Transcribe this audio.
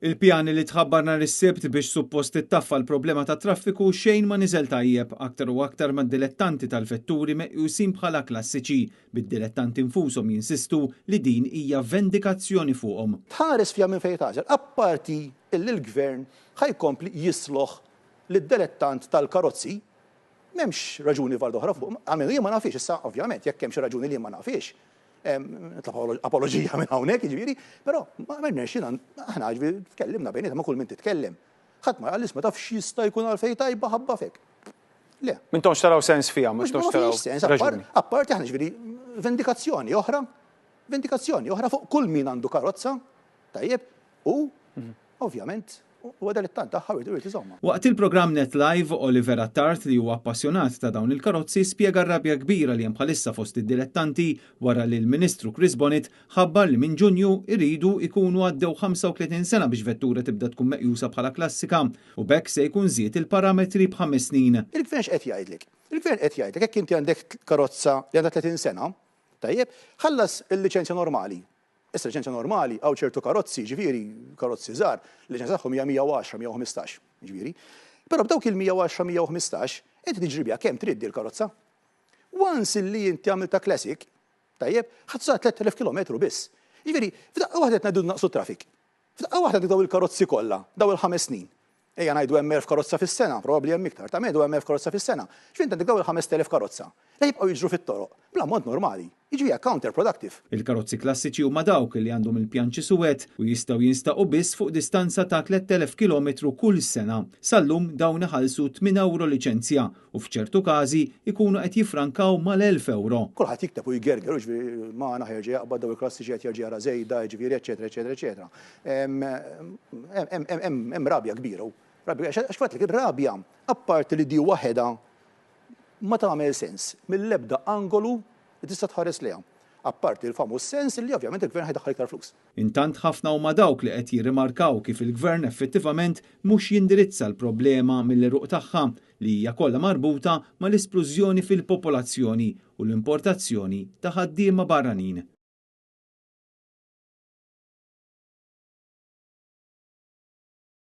Il-pjan li tħabbar nhar is-Sibt biex suppost tittaffa l-problema tat-traffiku xejn ma niżel tajjeb, aktar u aktar mad-dilettanti tal-vetturi meqjusin bħala klassiċi, bid-dilettanti nfushom jinsistu li din hija vendikazzjoni fuqhom. Tħares fiha minn fejn tagħżel, apparti illi l-Gvern ħa jkompli jisloħ lid-delettant tal-karozzi, m'hemmx raġuni valida oħra fuq, almenu jien ma nafhiex, issa ovvjament jekk hemm xi raġuni li jien ma nafhiex, Nitlob apoloġija minn hawnhekk, jiġifieri, però ma rnexxina aħna jiġifieri tkellimna bejnietna ma' kull min titkellem. Ħadd ma qal isma' taf x'jista' jkun għalfejn tajba ħabba fek. Le. M'intomx taraw sens fiha, m'intomx taraw sens. Apparti aħna ġifieri vendikazzjoni oħra, vendikazzjoni oħra fuq kull min għandu karozza, tajjeb, u ovvjament huwa delettant tagħha u jrid iżommha. Waqt il-programm Net Live, Oliver Attard li huwa appassjonat ta' dawn il-karozzi spjega r-rabja kbira li hemm bħalissa fost id-dilettanti wara li l-Ministru Chris Bonett ħabbar li minn Ġunju jridu jkunu għaddew 35 sena biex vettura tibda tkun meqjusa bħala klassika u b'hekk se jkun żied il-parametri b'ħames snin. Il-Gvern x'qed jgħidlek? Il-Gvern qed jgħidlek jekk inti għandek karozza li għandha 30 sena, tajjeb, ħallas il-liċenzja normali. Issa liċenzja normali hawn ċertu karozzi, jiġifieri karozzi żgħar, il-liċenzja tagħhom hija 110, 115, jiġifieri. Però b'dawk il-110, 115, inti tiġri biha kemm trid dil-karozza. Once illi inti għamiltha classic, tajjeb, ħa tużaha 3000 kilometru biss. Jiġifieri, f'daqqa waħda qed ngħidu nnaqqsu t-traffic. F'daqqa waħda għandek dawn il-karozzi kollha, dawn il-ħames snin. Ejja ngħidu hemm 1000 karozza fis-sena, probabbli hemm iktar, ta' ngħidu hemm 1000 karozza fis-sena. Ġifieri inti għandek dawn il-5000 karozza li jibqgħu jiġru fit-toroq bl-ammont normali. Jiġifieri hija counter-productive. Il-karozzi klassiċi huma dawk li għandhom il-pjanċi suwed u jistgħu jinstaqu biss fuq distanza ta' 3000 kilometru kull sena. Sal-lum dawn iħallsu tmien ewro liċenzja u f'ċertu każi jkunu qed jiffrankaw mal-1,000 ewro. Kulħadd jikteb u jgerger, u jiġifieri magħna ħa jerġa' jaqbad dawn il-klassiċi qed jerġa' jara żejda, jiġifieri eċċetera eċċetera eċċetera. Hemm rabja kbira u rabja għax fatlek ir-rabja apparti li di waħedha ma tagħmel sens mill-ebda angolu li tista' tħares lejha. Apparti l-famuż sens li ovvjament il-gvern ħa jdaħħal iktar flus. Intant ħafna huma dawk li qed jirrimarkaw kif il-Gvern effettivament mhux jindirizza l-problema mill-għeruq tagħha li hija kollha marbuta mal-isplużjoni fil-popolazzjoni u l-importazzjoni ta' ħaddiema barranin.